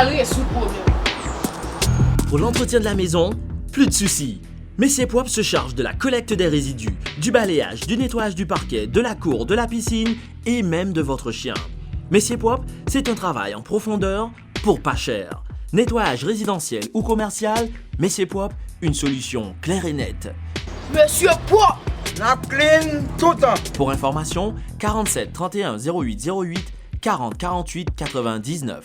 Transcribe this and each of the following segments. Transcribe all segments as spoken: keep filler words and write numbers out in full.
Rezoud pwoblèm. Pour l'entretien de la maison, plus de soucis. Messier Propre se charge de la collecte des résidus, du balayage, du nettoyage du parquet, de la cour, de la piscine et même de votre chien. Messier Propre, c'est un travail en profondeur pour pas cher. Nettoyage résidentiel ou commercial, Messier Propre, une solution claire et nette. Mesye pwòp! N ap clean toutan. Pour information, quarante-sept trente et un zéro huit zéro huit, quarante quarante-huit quatre-vingt-dix-neuf.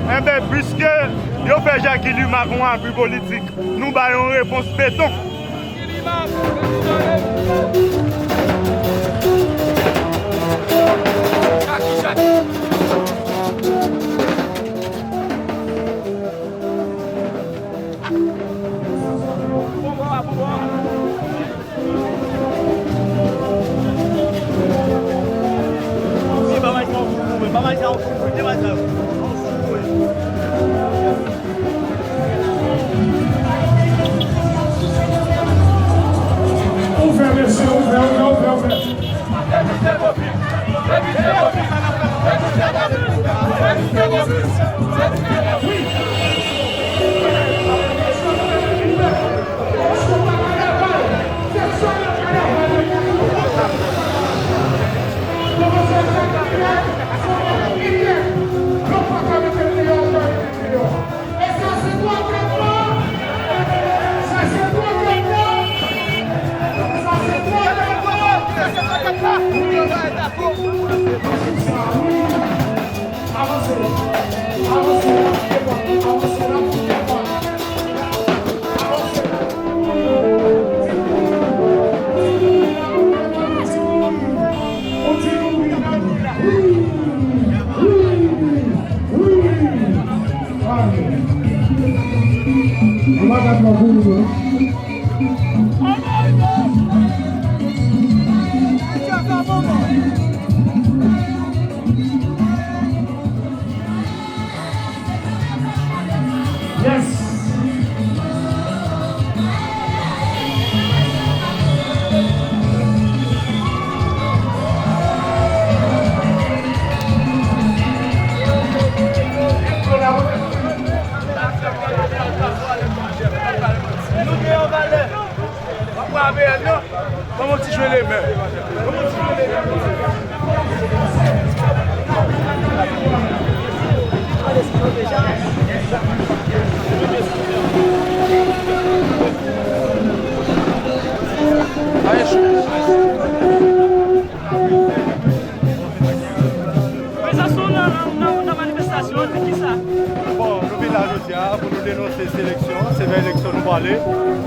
Enben, piske yo fè Jackie Luma kon abri politik, nou ba yon repons beton. Se nan eleksyon nou prale.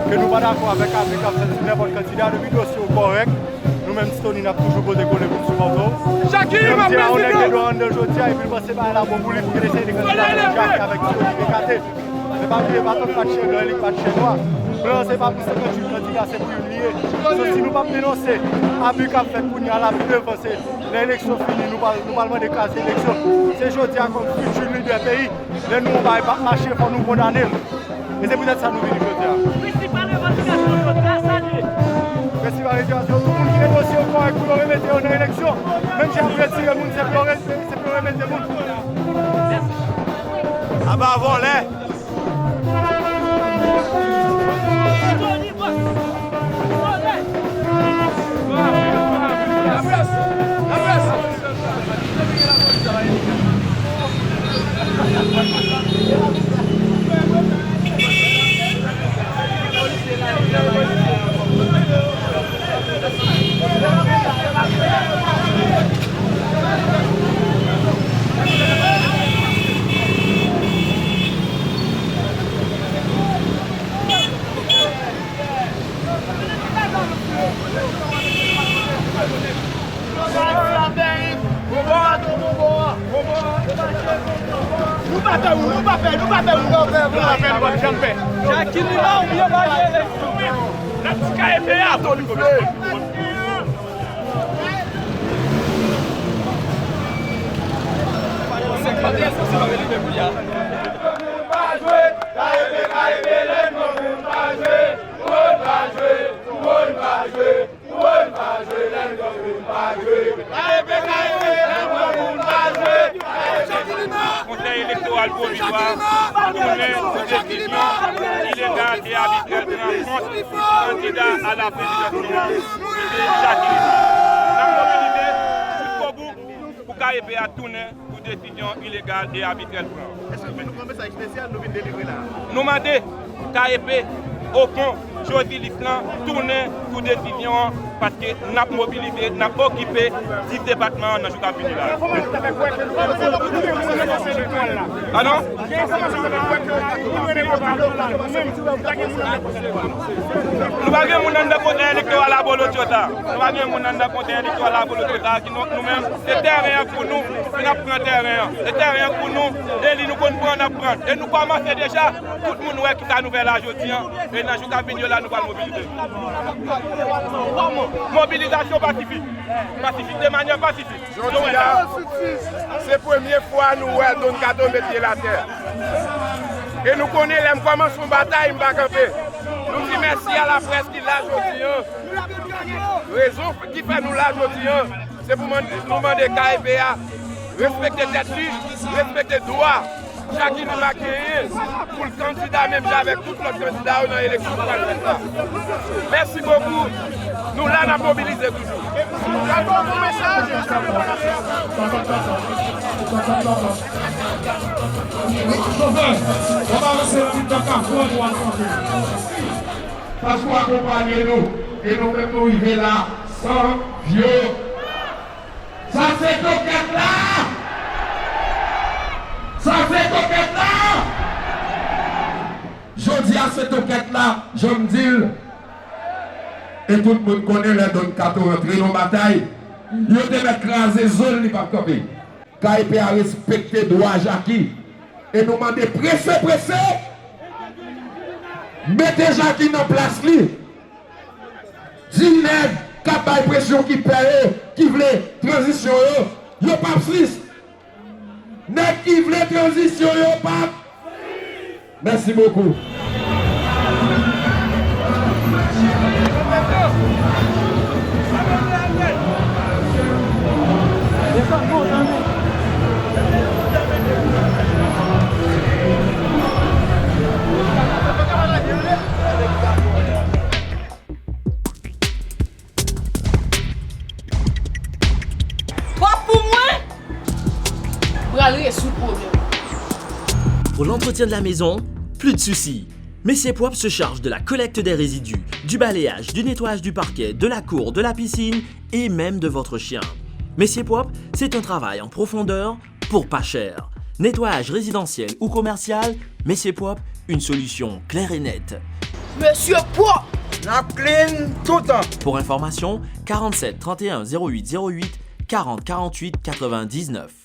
Ke nou pa dakò avèk abi k ap fèt sou nenpòt kandida, depi dosye w kòrèk, nou menm Stony n ap toujou pote kole pou n sipòte w. Jackie, m ap di a yon nèg gen dwa anndan jodi a, epi l panse bagay la bon pou li, pou l eseye de kandida Jackie avèk Stony Ekate. Men pa bliye, pa tout pa t chen blan, elit pa t chen nwa. Blan se pa pou senkanntuit kandida, se pou youn li ye. So, si nou p ap denonse abi k ap fèt kounye a la, pi devan se lè eleksyon fini, nou pral, nou pral mande kraze eleksyon. Se jodi a kòm fiti lidè peyi, lè nou wè yon bagay p ap mache, fò nou kondane l. E se poutèt sa nou vini jodi a. Prensipal revandikasyon yo, sa sa ye. Prensipal revandikasyon, tout moun ki gen dosye yo kòrèk pou yo remete yo nan eleksyon. Menm si y ap retire moun, se pou yo re-, se pou yo remete moun. Aba vòlè! Nou pa pè, nou pa pè, nou pa pè, nou pa pè, nou pa pè, nou p ap janm pè. Jackie li la oubyen pa gen eleksyon? N ap di K E P a, tande. Konsèy Elektoral Pwovizwa tounen sou desizyon ilegal e abitrè l pran kont kandida a la prezidans, Mesye Jacqueline. N ap mobilize jiskobout pou K E P a tounen sou desizyon ilegal e abitrè l pran. Èske nou vin pou yon mesaj espesyal nou vin delivre la a? Nou mande K E P, Ocon, Josilis lan tounen sou desizyon an, paske n ap mobilize, n ap okipe dis depatman an nan jou k ap vini la. Padon? Nou pa gen moun anndan konsèy elektoral abolotyo sa. Nou pa gen moun anndan konsèy elektoral abolotyo sa ki nou, nou menm, se tèren an pou nou, n ap pran tèren an. Se tèren an pou nou, eli nou konn pran, n ap pran. E nou kòmanse deja, tout moun wè ki sa nou fè la jodi an. E nan jou k ap vini yo la, nou pral mobilize. Mobilizasyon pasifik. Pasifik, de manyè pasifik. Jodi a, se premye fwa nou wè Don Kato met pye l atè. E nou konnen lè m kòmanse yon batay, m pa kanpe. Nou di mèsi a laprès ki la jodi an. Rezon ki fè nou la jodi an, se pou mande, nou mande K E P a respekte tèt li, respekte dwa Jacqueline Marc genyen pou l kandida menm jan avèk tout lòt kandida yo nan eleksyon ki pral fèt la. Mèsi bokou. Nou la, n ap mobilize toujou. Chofè, w ap avanse nan mitan kafou an pou w al kanpe. Paske w akonpanye nou, e nou menm nou rive la san vyo. Sa se tokèt la! Sa se tokèt la! Jodi a se tokèt la, jan m di l. E tout moun konnen lè Don Kato rantre nan batay, yo te mèt kraze zo l, li p ap kanpe. K E P a respekte dwa Jaki. E nou mande prese, prese, mete Jaki nan plas li. Di nèg k ap bay presyon ki pè yo, ki vle tranzisyon yo, yo p ap tris. Nèg ki vle tranzisyon yo p ap. Mèsi bokou. Pwòp pou mwen, pral rezoud pwoblèm. Pour l'entretien de la maison, plus de soucis. Messier Propre se charge de la collecte des résidus, du balayage, du nettoyage du parquet, de la cour, de la piscine et même de votre chien. Messier Propre, c'est un travail en profondeur pour pas cher. Nettoyage résidentiel ou commercial, Messier Propre, Une solution claire et nette. Mesye pwòp! N ap clean toutan. Pour information, quarante-sept trente et un zéro huit zéro huit, quarante quarante-huit quatre-vingt-dix-neuf.